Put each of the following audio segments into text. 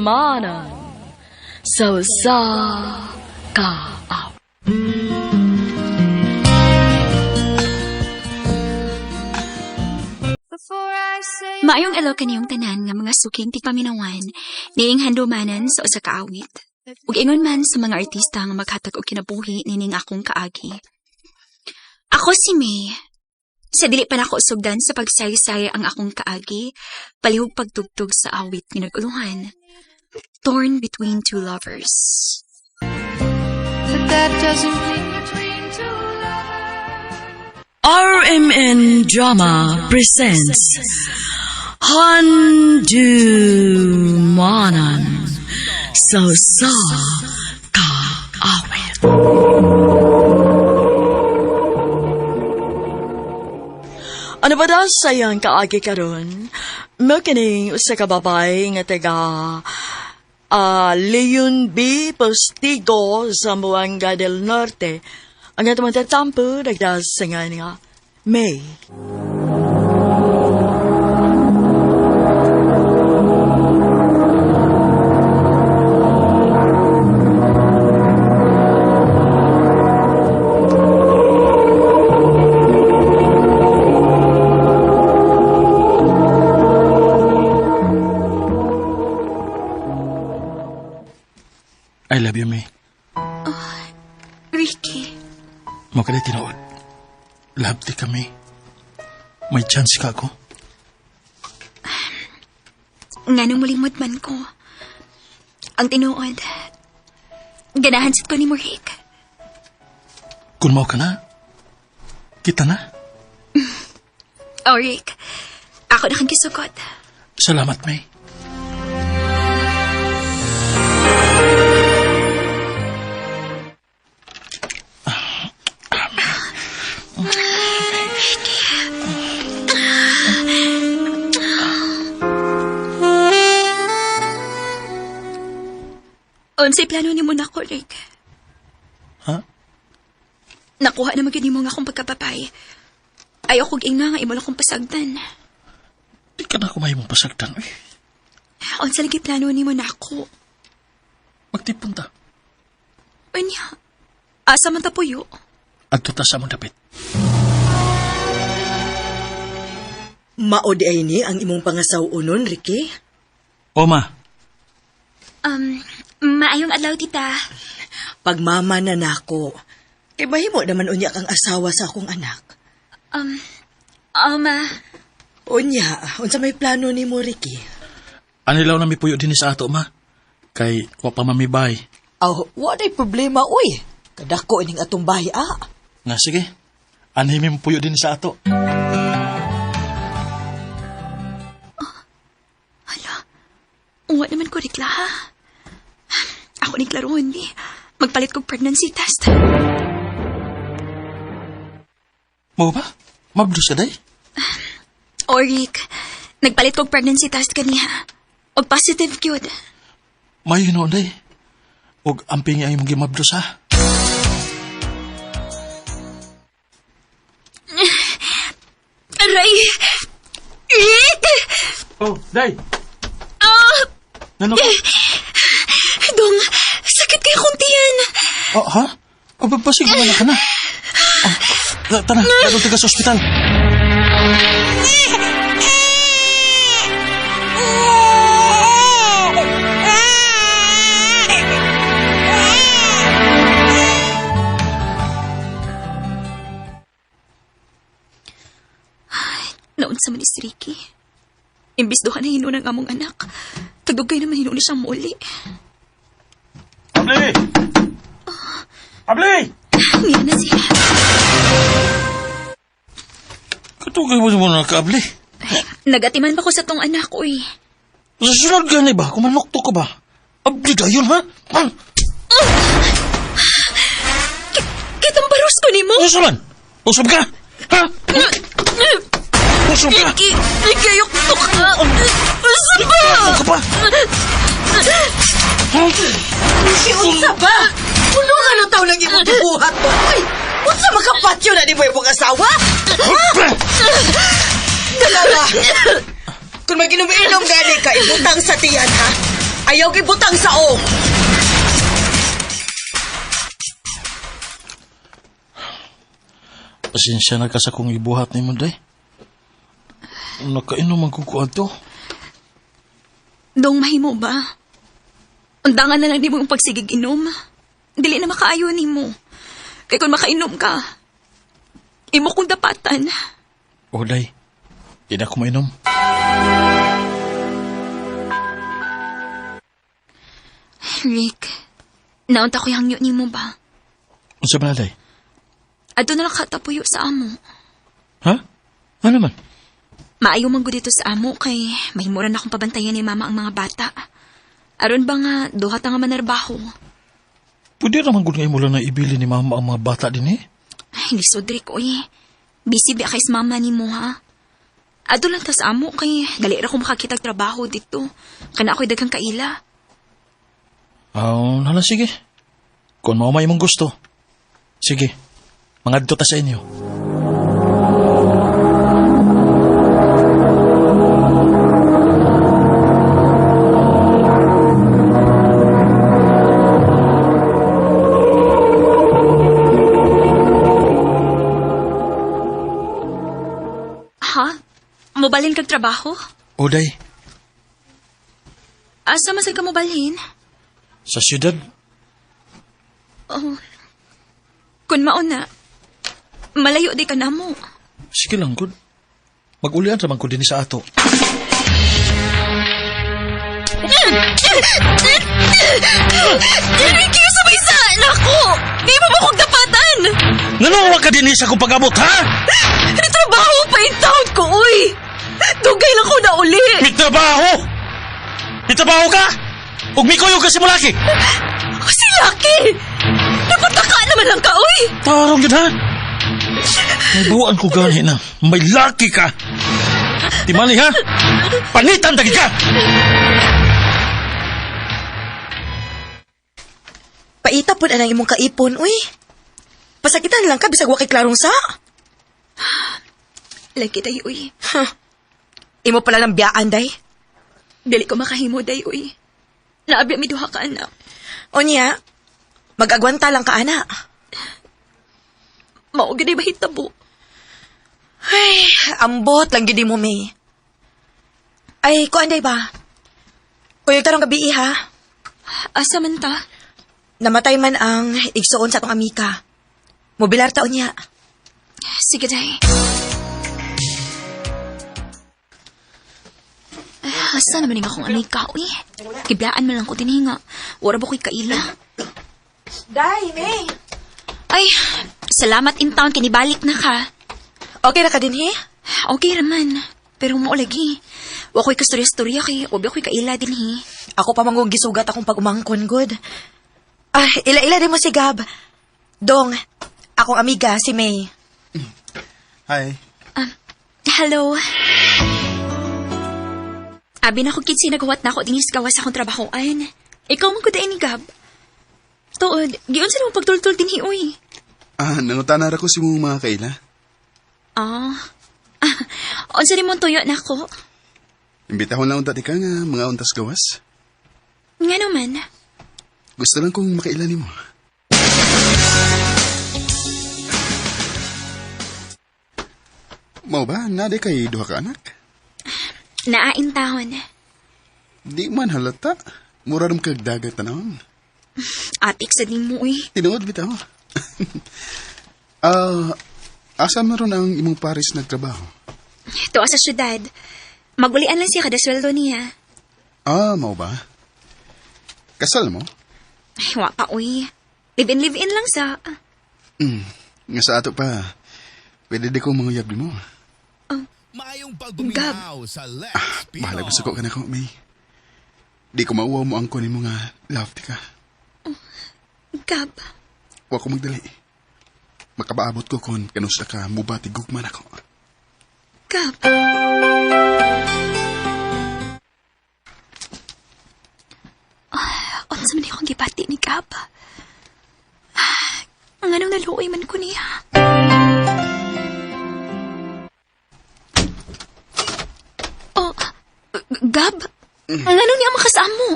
Handumanan sa usa ka awit. Maayong alo kaniyong tanan nga mga suking tigpaminawan, niing handumanan sa usa ka awit. Ug ingon man sa mga artista nga maghatag og kinabuhi nining akong kaagi. Ako si May. Sa dili pa nako sugdan sa pagsaysay ang akong kaagi, palihog pagtugtog sa awit nga nag-uluhan. Torn Between Two Lovers. But that doesn't mean between two lovers. RMN Drama presents Handumanan sa usa ka awit. Ano ba daw sayang kaagi karon? Mao kining usa ka babae nga taga Leon B. Postigo, Zamboanga del Norte. Ang atong tatampo, nagdasingan nga, May. I love you, May. Ricky, Mo ka na tinuod. Love ti kami. May chance ka ako. Nganong mulimod man ko. Ang tinuod, ganahan sad ko ni mo, Rick. Kung mao ka na, kita na. Oh, Rick, ako na kang kisugot. Salamat, May. Unsay plano nimo nako, Rick? Ha? Nakuha na magyud nimo nga akong pagkapapay. Ayaw kog ingna nga imo lang akong pasagdan. Di ka na kumay mong pasagdan, uy. Unsa lagi plano nimo nako? Magtipon ta. Unya, asa man ta puyo? Adto ta sa among dapit. Mao di ay ni ang imong pangasaw-unon, Ricky? O, ma. Maayong adlaw, tita. Pagmama na nako. Kay mahimo naman unya kang asawa sa akong anak. Oh, ma. Unya, unsa may plano nimo, Ricky? Anilaw na mi puyo din sa ato, ma. Kay wa pa mamibay. Aw, wa day problema, uy. Kadako ining atong bahay, ah. Nga sige. Anhi mi puyo din sa ato. Hala, uwa naman ko, Rikla, ha? Ako ni klaroon, di. Magpalit kog pregnancy test. Mo ba? Mabdos ka, day? O, Rick, nagpalit kog pregnancy test kaniya. Og positive gyud. May hinuon, day. Og amping ay mong gimabdos, ha? Aray! Rick! Oh, day! Ah! Nano ka? Dong, sakit kayo kong tiyan. Oh, ha? O, babasig naman na ka na. Oh, tara, tara ka sa ospital. Naunsa man ni si Ricky. Imbis duha na hinuon ang among anak, tagdugay naman hinuon siyang muli. Abli! Abli! Niya na siya. Katugay mo mo na ka, Abli. Nagatiman pa ko sa tong anak, uy. Sa sunod gani ba? Kung manukto ka ba? Abli dayon, ha? Ah! Kitang baros ko nimo. Usa man! Usab ka! Ha? Usab ka! Ricky, Ricky, ayok to ka. Usab ba? Usab ka pa! Ricky, unsa ba? Puno nga na taon lang imong gibuhat to. Uy, unsa makapatyo na ni mo imong asawa? Dalawa! Kung maginom-inom gani ka, ibutang sa tiyan, ha? Ayaw Ayaw gibutang sa o. Pasensya na ka sa kong ibuhat ni mo, day. Nakainom ang kukuan to. Dong mahimo ba? Undangan na lang di mo ang pagsigig inom. Dili na makaayo nimo. Kay kung makainom ka, imo kong dapatan. O, day. Di na ako mainom. Rick, naunta ko yung hangyo nimo ba? Unsa ba na, day? Adto na lang katapuyo sa amo. Ha? Ano man? Maayo man gud dito sa amo kay mahimura na akong pabantayan ni mama ang mga bata. Aron ba nga duha ta nga manarbaho? Pwede naman gud nga imo lang na ibili ni mama ang mga bata din eh. Ay, lisod Rick, oy. Busy ba kay mama ni mo ha? Adto lang ta sa amo kay dali ra ko makakita og trabaho dito. Kana ako'y daghang kaila. Ah, hala, sige. Kung mao may imong gusto. Sige, mangadto ta sa inyo. Ha? Mobalhin kag trabaho? O, day, Asa man sad ka mobalhin? sa syudad, Oh. Kun mao na, malayo di ka namo. sige lang, gud. Mag-ulian ra man ko dinhi sa ato. Ricky, sabay sa nako! Di mo ba kong dapatan? Ngano wa ka dinhi sa akong pag-abot, ha? Trabaho pa in town ko, uy! Dugay lang ko na uli! May trabaho! May trabaho ka! Ug mikuyog ka si mulaki! Ako si Lucky! Napataka naman lang ka, uy! Tarong yun, ha? May buwan ko gani na. May laki ka! Timali, ha? Panitan tagi ka! Paita po na ng imong kaipon, uy. Pasakitan lang ka, bisag wa kay klarong sa. Lagi, day, uy. Huh. Imo pala ng biyaan, day. Dili ko makahimo, day, uy. Naabi mi duha ka, anak. Unya, mag-agwanta lang ka, ana. Mao gid ay mahitabo. Ay, ambot lang gid mo, May. Ay, kuan day ba? Kuyog tarong gabi, ha? Asa man ta? Namatay man ang igsuon sa atong amika. Mobilar taon niya. Sige, day. Asa naman nga akong amika, uy. Kiblaan man lang ko dinhi nga. Wala ba ko'y kaila? Day, May. Ay, salamat in town, kinibalik na ka. Okay ra ka dinhi? Okay raman. Pero mo lagi. Wa ko'y kastorya-storya kay wa ko'y kaila dinhi. Ako pa manggong gisugat akong pag-umangkon, good. Ah, ila-ila din mo si Gab. Dong, akong amiga, si May. Hi. Hello. Abi na ko kitsi nagawat na ako dinhi sa gawas akong trabahoan. Ikaw man ko ni Gab. Tuod, giun sa mo pagtultol dinhi uy. Ah, nangutana ra ko si mong mga kaila. Ah. Unsa ni mong tuyo nako? Imbitahon lang unta ti ka nga mga untas gawas. Nga naman. Gusto lang kong makaila nimo. Mao ba, nade kay duha ka anak? Naain tahon. Di man halata. Mura ram kag dagat tanawon. Atik sa nimo uy. Tinuod bitaw. Ah, asa man ron ang imong paris nagtrabaho? Tuwa sa syudad. Magulian lang siya kada sweldo niya. Ah, mao ba? Kasal mo? Ay, wa pa uy. Live-in, live-in lang sa... Nga sa ato pa. Pwede di ko manguyab mo. Maayong pagbuminaw sa Lex Pino. Bahala ko suko ka na ko, May. Di ko mauwaw mo ang kunin mo nga love ti ka. Gab, Wa ko magdali. Makabaabot ko kon kanusa ka mubati gugman ako. Gab. Ah, unsa man akong gibati ni Gab? Ah, nganong naluoy man ko niya? Oh, Gab, nganong niya makasamo?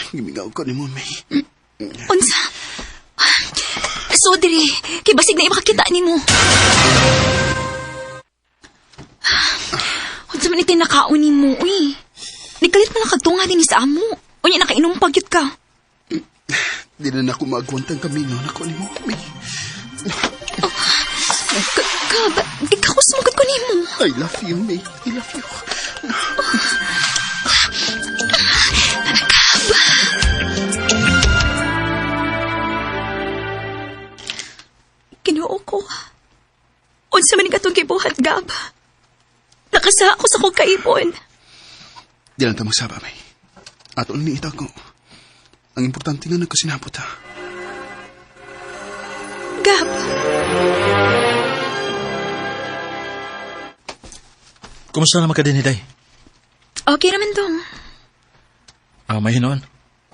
Gimingaw ko ni mo, May. Unsa? So diri, kay basig na makakita nimo. Unsa man itay nakaon nimo, uy. Nagkalit man lang kagtunga din sa amo. Unya nakainom pa gyud ka. Di na nako maagwantang kamingaw na ko ni mo, May. Gab, gikahos mo gud ko nimo. I love you, May. I love you. Ginoo ko. Unsa man katong gibuhat, Gab? Nakasa ako sa kong kaipon. Di lang ta magsaba, May. Ato ni itago. Ang importante nga nagkasinapot, ha. Gab, Kumusta naman ka din, Hiday? okay raman dong. Ah, may hinoon.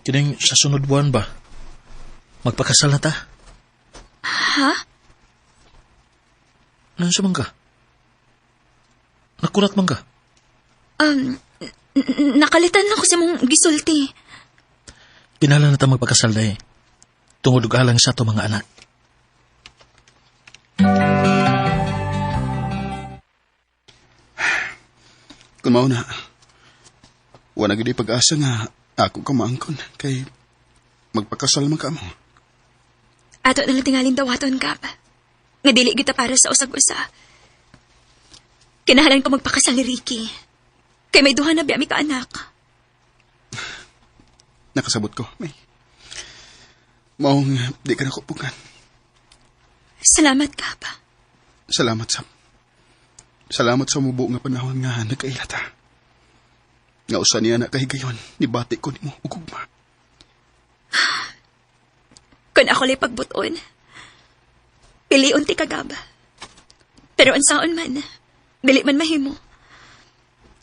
Kining sa sunod buwan ba? Magpakasal na ta? Ha? Nansa man ka? Nakulat man ka? Nakalitan ako sa mong gisulti. Kinahanglan na ta magpakasal dahi. Tungod og alang sa ato mga anak. Kung mao na, wala gid pag-asa nga ako ka maangkon kay magpakasal man ka mo. Ato na lang tingalin dawaton, Gab. Nga dili kita para sa usag-usa. Kinahalan ko magpakasal ni Ricky. Kay may duha na biya mi ka anak. Nakasabot ko, May. Maong di ka nakupugan. Salamat, Gab. Salamat sa Salamat sa mubo nga panahon nga nagkaila ta. Nga usa niya na kahigayon, nibati ko nimo og ugma. Kung ako lay pagbuton, piliun ti ka, Gab. Pero unsaon man, dili man mahimo.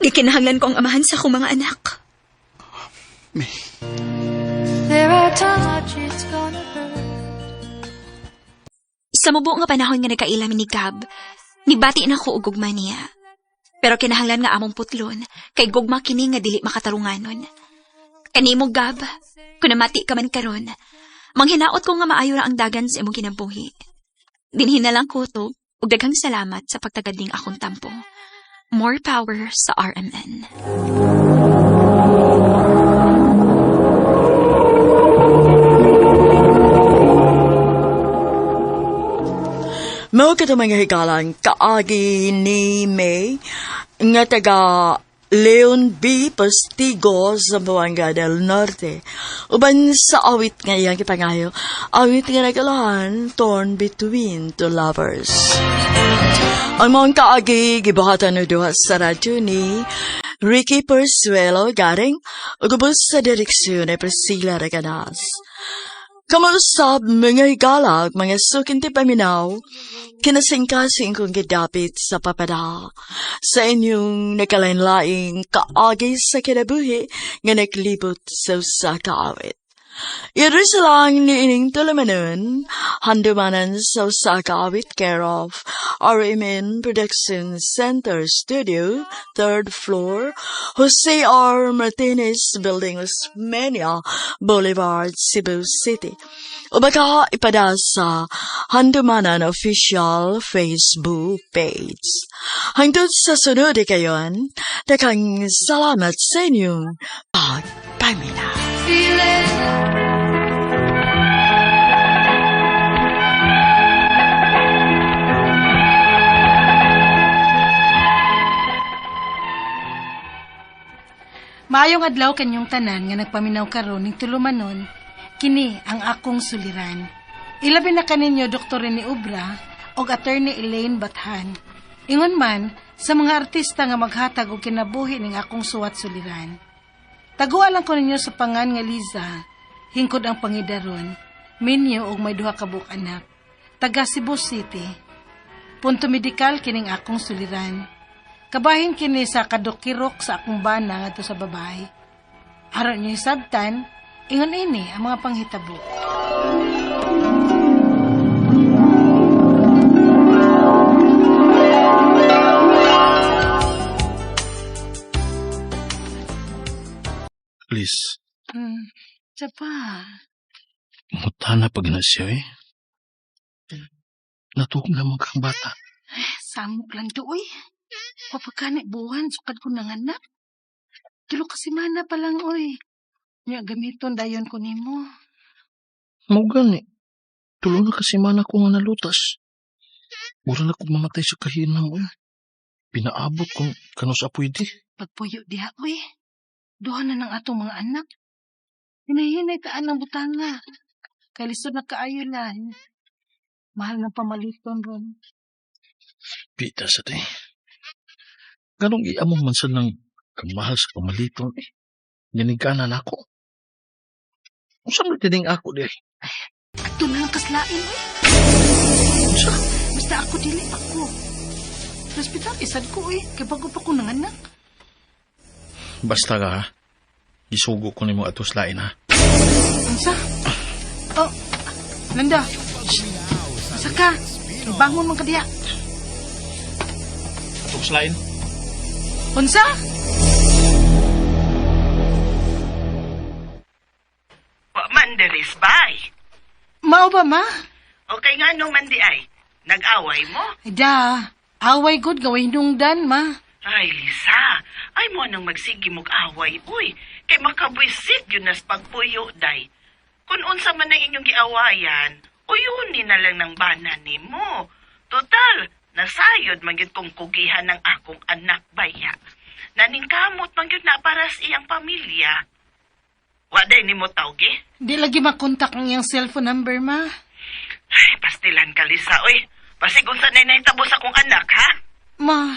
Gikinahanglan ko ang amahan sa akong mga anak. May, There are times it's gonna hurt. Sa mubo nga panahon nga nagkaila mi ni Gab, nibati na ko og gugma niya. Pero kinahanglan nga among putlon, kay gugma kini nga dili makatarunganon. Kanimo Gab, kun namati ka man karon, manghinaot ko nga maayo ra ang dagan sa imong kinabuhi. Dinhi na lang ko to, ug daghang salamat sa pagtagad ning akong tampo. More power sa RMN. Mao kato mga higalan kaagi ni May nga taga Leon B. Postigo, Zamboanga del Norte. Uban sa awit nga iyang gipangayo, awit nga nagalahan, Torn Between Two Lovers. Ang mga kaagi gibuhatan og duha sa radyo ni Ricky Persuelo Garing ug ubos sa direksyon ni Priscilla Reganas. Kamuusab mga higala ug mga sukinti paminaw, kinasingkasing kong gidapit sa papada sa inyong nakalain-laing kaagi sa kinabuhi nga naglibot sa usa ka awit. Iris lang ni ining tulumanon, handumanan sa usa ka awit care of RMN Production Center Studio, third floor, Jose R. Martinez Building, Osmeña Boulevard, Cebu City. O baka ipada sa Handumanan Official Facebook page. Hangtod sa sunod kayon, daghang salamat sa inyong pagpaminaw. Feeling Maayong adlaw kanyong tanan nga nagpaminaw karon ning tulumanon, kini ang akong suliran. Ilabi na kaninyo Dr. Rene Obra og Attorney Elaine Bathan. Ingon man sa mga artista nga maghatag og kinabuhi ning akong suwat suliran. Taguan lang ko ninyo sa pangan nga Liza, hingkod ang pangidaron, minyo og may duha ka buok anak. Taga Cebu City. Punto medikal kining akong suliran. Kabahin kini sa kadukirok sa akong bana ngadto sa babae. Aron niyo hisabtan, ingon ini ang mga panghitabo. Please, Tsapa. Mutana pag na siya eh. Natuog naman kang bata. Samok lang do, uy. Papagkanay buwan, sukad ko nanganak. Tulo ka semana pa lang, uy. Nya gamiton dayon ko nimo. Mao gani. Tulo na kasi mana ko nga nalutas. Mura na kong mamatay sa kahinam eh. Pinaabot kung kano sa pwede. Pagpuyo diha, uy. Duha na ng atong mga anak. Hinahinay taan ang butanga. Kay lisod na kaayo lan. Mahal ng pamaliton ron. Pita sa ti. Ganong iamong man sa ng kamahal sa pamaliton eh. Ganigana na ako. Unsa man tining ako di ay? Ato na lang kaslain, uy. Unsa? Basta ako dili ako. Hospital, isad ko, uy. Kay bago pa ko nanganak. Basta ka ha. Gisugo ko nimo atos lain ha. Unsa? Oh, Nanda. Shh. Unsa ka? Bangon man ka diha. Atos lain? Unsa? Wa man deris bay. Mao ba, ma? Okay nga no man di ay. Nag-away mo? Ay, Da, away good gawin nungdan, ma. Ay, Lisa, ay mo nang magsige mog away, uy. Kay makabwisit yun nas pagpuyo, day. Kung unsa man ang inyong giawayan, uyuni na lang ng bana nimo. Total, nasayod man gyud kong kugihan ng akong anak baya. Naningkamot man gyud na para sa iyang pamilya. Wa day nimo tawgi? Di lagi makontak ang iyang cellphone number, ma. Ay, pastilan ka, Lisa, uy. Basig unsa na nahitabo sa akong anak, ha? Ma,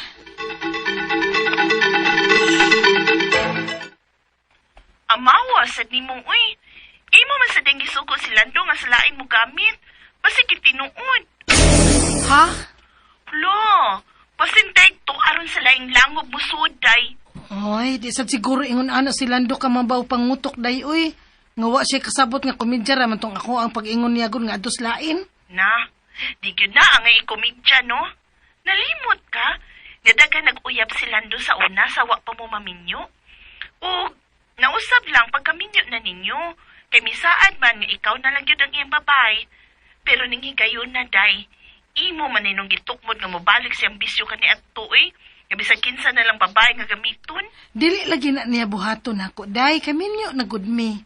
Amawa sa nimong uy. Imo man sa ding gisugo si Lando nga sa lain mo gamit. Basig tinuod. ha? Lo, pasinteg to aron sa laing langob musuday. Oy, di sad siguro ingon ana si Lando ka mabaw pangutok day, uy. Nga wa siya kasabot nga komedya ra man tong ako ang pag-ingon niya gud nga ados lain. Na, di gyud na ang ay komedya no. Nalimot ka? Nga daga nag-uyab si Lando sa una sa wa pa mo maminyo. O nausab lang pagkaminyo na ninyo. Kay misaad man nga ikaw na lang gyud ang iyang babay. Pero ning higayon na day, imo man inong gitukmod nga mobalik siyang bisyo kani adto eh. Nga bisag kinsa na lang babae nga gamiton. Dili lagi na niya buhaton nako day kaminyo na gud mi.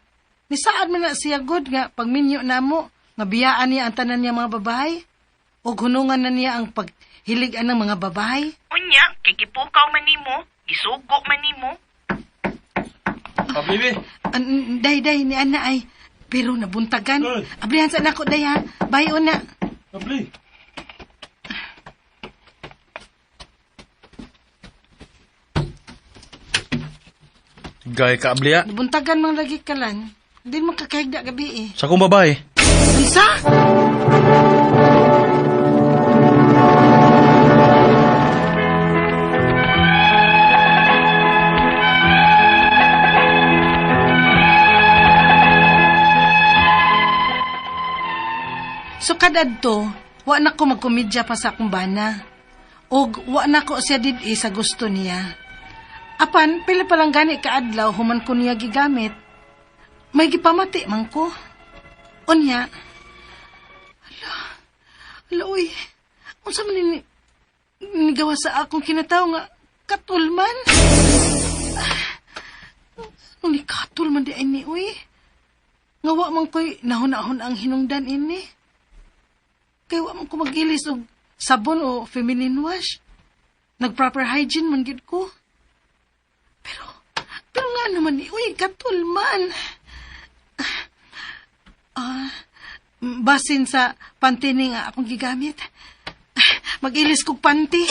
Misaad man na siya gud nga pagminyo namo nga biyaan niya ang tanan niya mga babae. Og hunungan na niya ang paghilig anang mga babae. Unya, kay gipukaw man nimo, gisugo man nimo. Baby. Day day ni ana ay pero nabuntagan. Good. Ablihan sa nako day ha. Bye una. Abli. Gaya ka, abli ha. Nabuntagan man lagi kalan. Hindi man kakahigda gabi eh. Sa akong babae. Unsa? So kadadto, wa na ko magkomedya pa sa akong bana. Og wa na ko siya did-i sa gusto niya. Apan, pila pa lang gani kaadlaw human ko niya gigamit. May gipamati man ko. Unya. Ala, ala, uy. Unsa man ni nigawa sa akong kinatawo nga katulman? Anong ni katulman di ay ni, uy? Nga wa man ko'y nahunahon ang hinungdan ini. Kay wa man ko magilis og sabon o feminine wash. Nag-proper hygiene man gid ko. Pero, pero nga naman ni, uy, katulman. Basin sa panty ni nga akong gigamit. Mag-ilis kog panty.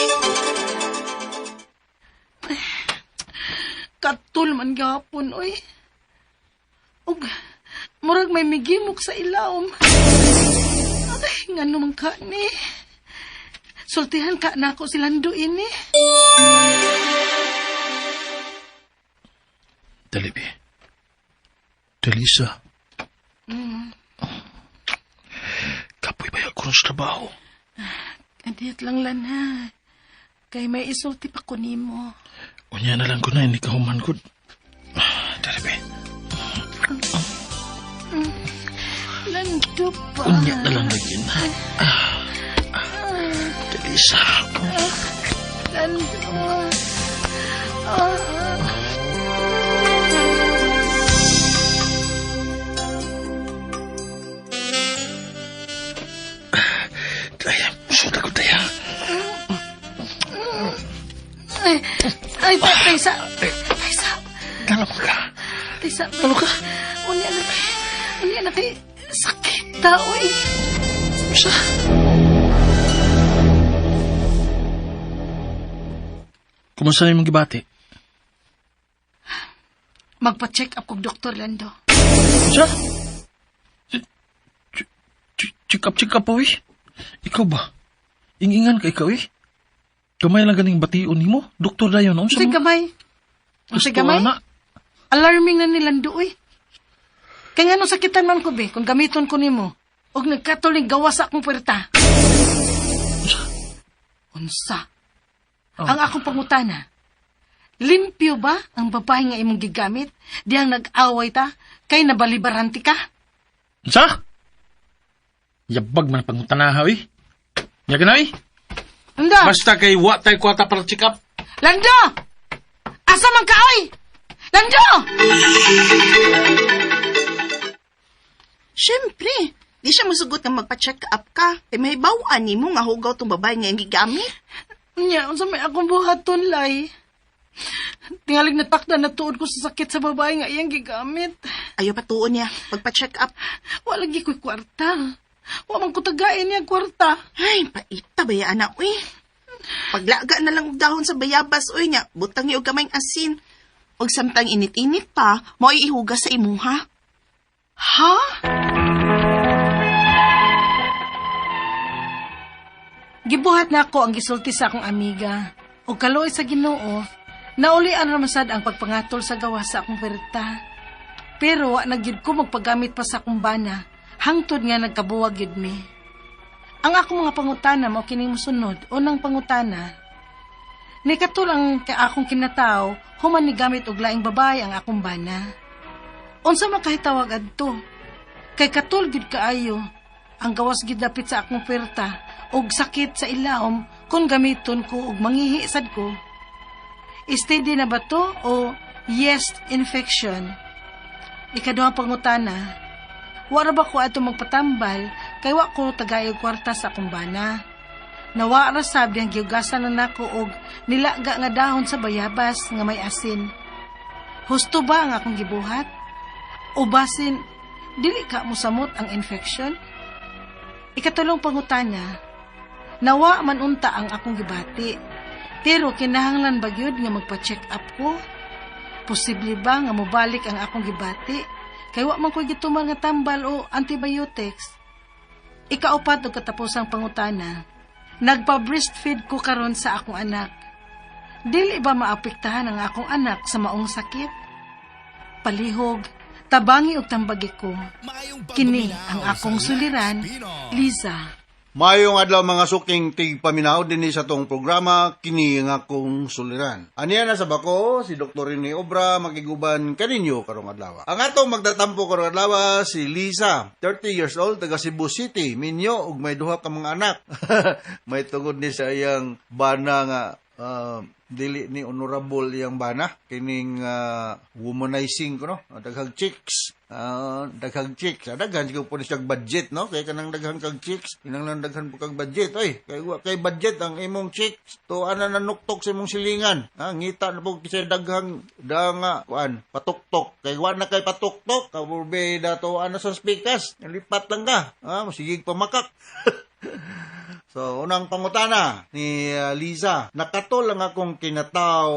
Katul man gapon, oy. Ug, murag may migimok sa ilawom. Ay, ngano man ka ni. Sultihan ka na ako si Lando ini. Dali, be. Dali sa. Kapoy ba ako sa trabaho? Adiyat lang lan ha. Kay may isulti pa ko nimo. Unya na lang ko na, hindi ka human ko. Dali, be. Lando ba? Unya na lang lagi na. Lisa. Lando. Daya, suda ko daya. Ay, Taysa. Taysa. Tala mo ka. Taysa. Ano ka? Unya na. Unya na kay sakit tao eh. Sa? Kumusta na yung gibati? Magpa-check up kog Dr. Lando. Sa? Check up, check up, eh. Ikaw ba? Ingingan ka ikaw eh. Gamay lang ganing bation nimo. Doktor dayon, no? Unsay gamay? Unsay gamay? Na. Alarming na ni Lando eh. Kaya nga nung sakitan man ko be, kung gamiton ko nimo, og nagkatuling gawas sa akong puwerta. Unsa? Oh. Ang akong pangutana, limpyo ba ang babae nga imong gigamit? Diyang nag-away ta, kay nabalibaranti ka? Unsa? Yabag man pangutanaha eh. Yaga na eh. Lando! Basta kay wa tay kwarta para check up. Lando! Asa man ka, oy? Lando! Siyempre, di siya musugot nga magpa-check up ka. Kay may bawaan nimo nga hugaw tong babae nga iyang gigamit. Nya, unsa may akong buhaton, lay? Tingalig natakda na tuod ko sa sakit sa babae nga iyang gigamit. Ayaw patuon niya, magpa-check up. Wala lagi ko'y kwarta. Wa man ko tagain niya kwarta. Ay, paita ba ya, anak, uy? Paglaga na lang og dahon sa bayabas, uy niya, butang niyo og gamayng asin. Og samtang init-init pa, mo'y ihugas sa imuha. Ha? Gibuhat na ako ang gisulti sa akong amiga. O kaluoy sa Ginoo, naulian ramasad ang pagpangatol sa gawas sa akong perta. Pero wa na gyud ko magpagamit pa sa akong bana, hangtod nga nagkabuwag gyud mi. Ang akong mga pangutana mao kining mosunod. Unang pangutana, ni katul ang akong kinataw, human ni gamit og laing babae ang akong bana. Unsa man kahitawag adto? Kay katul gyud kaayo ang gawas gyud dapit sa akong puwerta og sakit sa ilawom kung gamiton ko og mangihi sad ko. Steady na ba to o yeast infection? Ikaduhang pangutana, wara ba ko ato magpatambal kay wa ko tagay og kwarta sa akong bana? Nawa ra sab diyang giugasan na nako og nilaga nga dahon sa bayabas nga may asin. Husto ba ang akong gibuhat? O basin, dili ka mosamot ang infection? Ikatulong pangutana, nawa man unta ang akong gibati, pero kinahanglan ba gyud nga magpa-check up ko? Posible ba nga mobalik ang akong gibati? Kay wa man ko'y gituman nga tambal o antibiotics. Ikaupat og katapusang pangutana, nagpa-breastfeed ko karon sa akong anak. Dili ba maapektahan ang akong anak sa maong sakit? Palihog, tabangi og tambagi ko. Kini ang akong suliran, Liza. Mayong adlaw mga suking tigpaminaw dinhi sa tong programa kini nga akong suliran. Aniya na sa bako si Dr. Rene Obra makiguban kaninyo karong adlaw. Ang atong magtatampo karong adlaw si Lisa, 30 years old, taga Cebu City, minyo ug may duha ka mga anak. May tungod ni sa iyang bana nga dili ni honorable iyang bana kining womanizing ko no, daghang chicks. Daghang chicks. Daghan siguro po ni siyang budget, no? Kaya kanang daghan kag chicks, kinahanglan daghan po kag budget. Oy, kay wa kay budget ang imong chicks. To ana nanuktok sa imong silingan. Ngita na po kasi daghang da nga kuan, patuktok. Kay wa na kay patuktok, kaburbe da to ana sa speakers. Lipat lang ka. Masigig pamakak. So, unang pangutana ni Liza, nakatol ang akong kinataw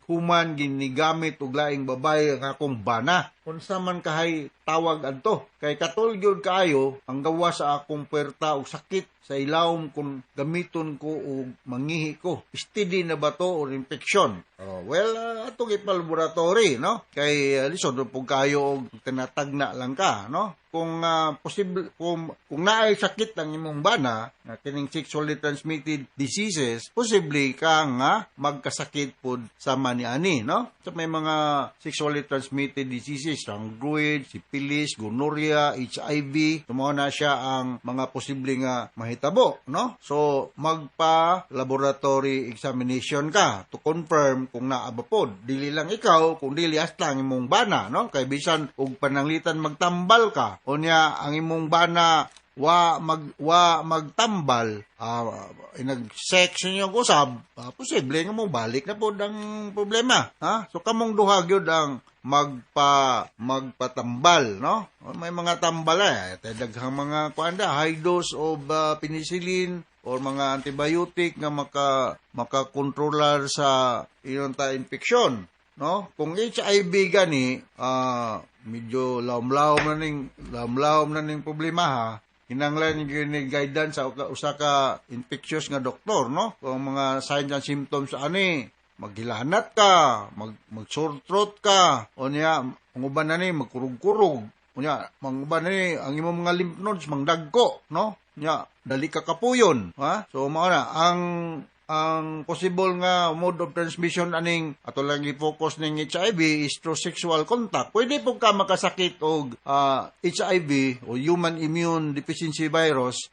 human ginigamit og laing babae ang akong bana. Unsa man kahay tawag adto? Kay katol gyud kaayo ang gawa sa akong puwerta og sakit sa ilawom kung gamiton ko og mangihi ko. Steady na ba to or infection? Oh, well, atong ipalaboratory, no? Kay lisod pug kayo og tinatagna lang ka, no? Kung posible kung naay sakit ang imong bana na kining sexually transmitted diseases, posible ka nga magkasakit pod sama ni ani-ani, no? So may mga sexually transmitted diseases, chancroid, syphilis, gonorrhea, HIV. So mao na siya ang mga posible nga mahitabo, no? So magpa laboratory examination ka to confirm kung naa ba pod. Dili lang ikaw, kung dili hasta ang imong bana, no? Kay bisan og pananglitan magtambal ka, unya ang imong bana wa magtambal, nag-sex ninyo usab, posible nga mo balik na pod ang problema, ha? So kamong duha gyud ang magpatambal, no? May mga tambal eh, daghang mga kuan da, high dose of penicillin or mga antibiotic nga makakontrolar sa iyon ta infeksyon, no? Kung HIV gani, medyo lamlawm na ning problema, ha. Kinahanglan gyud ni guidance sa usa ka infectious nga doktor, no? Kung mga signs and symptoms ani, maghilanat ka, mag sore throat ka, unya ang uban na ni magkurog-kurog, unya ang uban na ni ang imong mga lymph nodes mangdagko, no? Nya dali ka kapuyon, ha? So mao na ang possible nga mode of transmission aning ato lang i-focus ning HIV is through sexual contact. Pwede po ka makasakit og HIV o human immune deficiency virus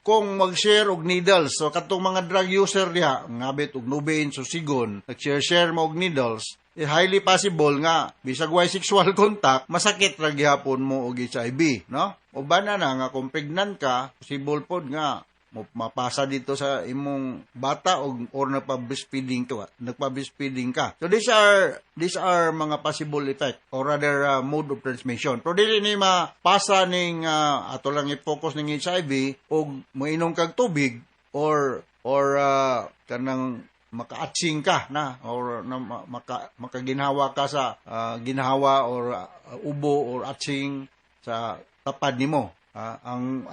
kung mag-share og needles. So katong mga drug user diha, ngabit og Nubain, Susigon, nag-share-share mo og needles, eh, highly possible nga bisag way sexual contact, masakit ra gihapon mo og HIV, no? Uban na na nga kung pregnant ka, possible pod nga mo mapasa dito sa imong bata og or nagpa-breastfeeding ka. So these are mga possible effect or rather mode of transmission. Pero dili ni mapasa ning ato lang i-focus ning HIV og moinom kag tubig or kanang makaatsing ka na or na, makaginhawa ka sa ginhawa or ubo or atsing sa tapad nimo. Ang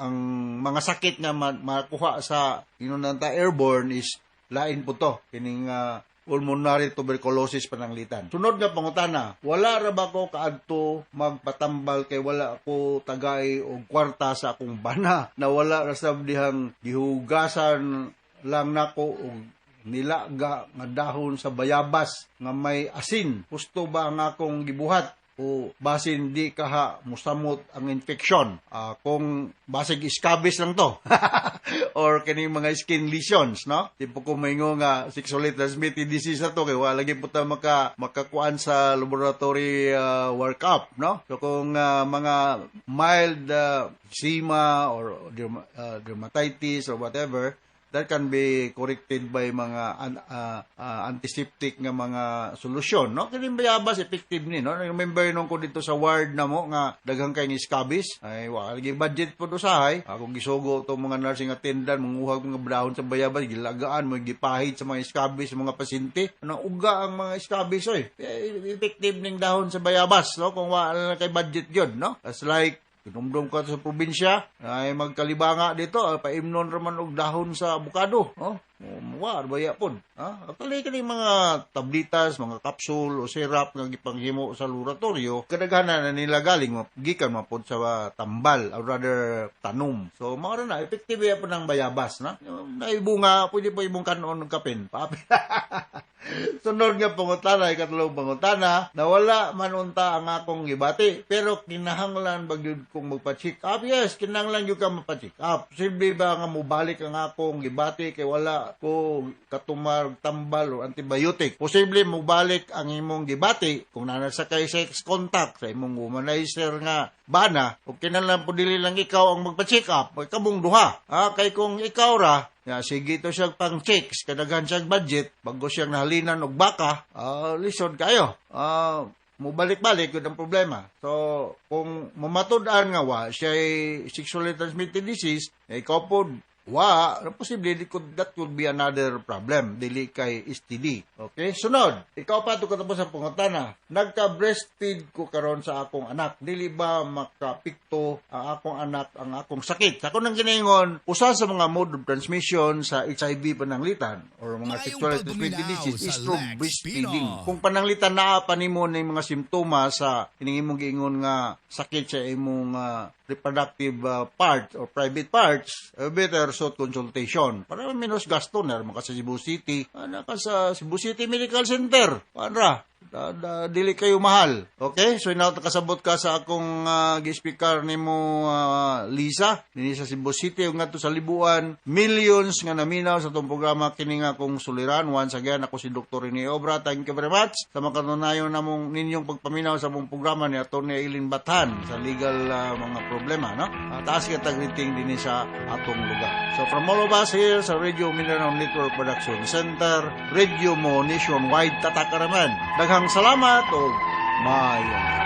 mga sakit nga makuha sa inon ta airborne is lain po to, kining pulmonary tuberculosis pananglitan. Sunod nga pangutana, wala ra ba ko kaadto magpatambal kay wala ko tagay og kwarta sa akong bana na wala ra sab dihang gihugasan lang nako og nilaga nga dahon sa bayabas nga may asin? Husto ba ang akong gibuhat o basin di kaha musamot ang infection? Kung basig scabies lang to or kining mga skin lesions, no, di po ko maingo nga sexually transmitted disease na to kay wala lagi po ta makakuan sa laboratory workup, no? So kung mga mild eczema or dermatitis or whatever, that can be corrected by mga antiseptic nga mga solusyon, no? Kining bayabas, effective ni, no? Remember nung ko dito sa ward na mo nga daghang kay ni scabies, ay wa lagi budget po usahay. Akong gisugo to mga nursing attendant manguhag mga dahon sa bayabas, gilagaan mo, gipahid sa mga scabies sa mga pasyente. Ano uga ang mga scabies, oy. Eh, effective ning dahon sa bayabas, no? Kung wala na kay budget yun, no? As like Kinumdum ka sa probinsya, ay magkalibanga dito, paimnon raman og dahon sa abukado. Oh, wa baya pod. Ha? Actually kini mga tablitas, mga kapsul o syrup nga gipanghimo sa laboratorio, kadaghanan na nila galing gikan man pod sa tambal or rather tanom. So mao ra na, effective ya pod ng bayabas, na. Naibunga, pwede pa imong kanon og kapin. Papi. Sunod nga pangutana, ikatulong pangutana, nawala man unta ang akong gibati, pero kinahanglan ba gyud kong magpa-check up? Yes, kinahanglan gyud ka magpa-check up. Posible ba nga mobalik ang akong gibati kay wala ko katumar tambal o antibiotic? Posible mobalik ang imong gibati kung naa sa kay sex contact sa imong womanizer nga bana, ug kinahanglan po dili lang ikaw ang magpa-check up, kamong duha. Ah, kay kung ikaw ra, ya, sige to siya pang checks, kadaghan siyang budget, bago siyang nahalinan og baka, lisod kayo. Mubalik-balik yun ang problema. So, kung mamatud-an nga wa siya sexually transmitted disease, eh, ikaw po, wa, posible, that could be another problem, dili kay STD. Okay, sunod, ikaw pa ito katapos sa pangutana, nagka-breastfeed ko karon sa akong anak, dili ba makapikto ang akong anak ang akong sakit? Sa akong nang ginaingon, usa sa mga mode of transmission sa HIV pananglitan or mga Maayong sexually transmitted pagpaminaw disease sa is through Lex breastfeeding. Pino. Kung pananglitan naa pa nimo ning mga simptomas sa kining imong giingon nga sakit sa imong reproductive part or private parts, better sought consultation. Para minus gasto na ka sa Cebu City, ana ka sa Cebu City Medical Center. Para da, da, dili kayo mahal. Okay? So inaw kasabot ka sa akong gi-speaker nimo, Lisa dinhi sa Cebu City ug ngadto sa Libuan, millions nga naminaw sa atong programa Kini nga akong suliran. Once again, ako si Dr. Rene Obra. Thank you very much sa makanunayon namong ninyong pagpaminaw sa among programa ni Atty. Eileen Bathan sa legal mga problema, no? Taas kita greeting dinhi sa atong lugar. So from all of us here sa Radio Mindanao Network Production Center, Radio Mo Nationwide, tatakaraman. Daghang salamat o maayong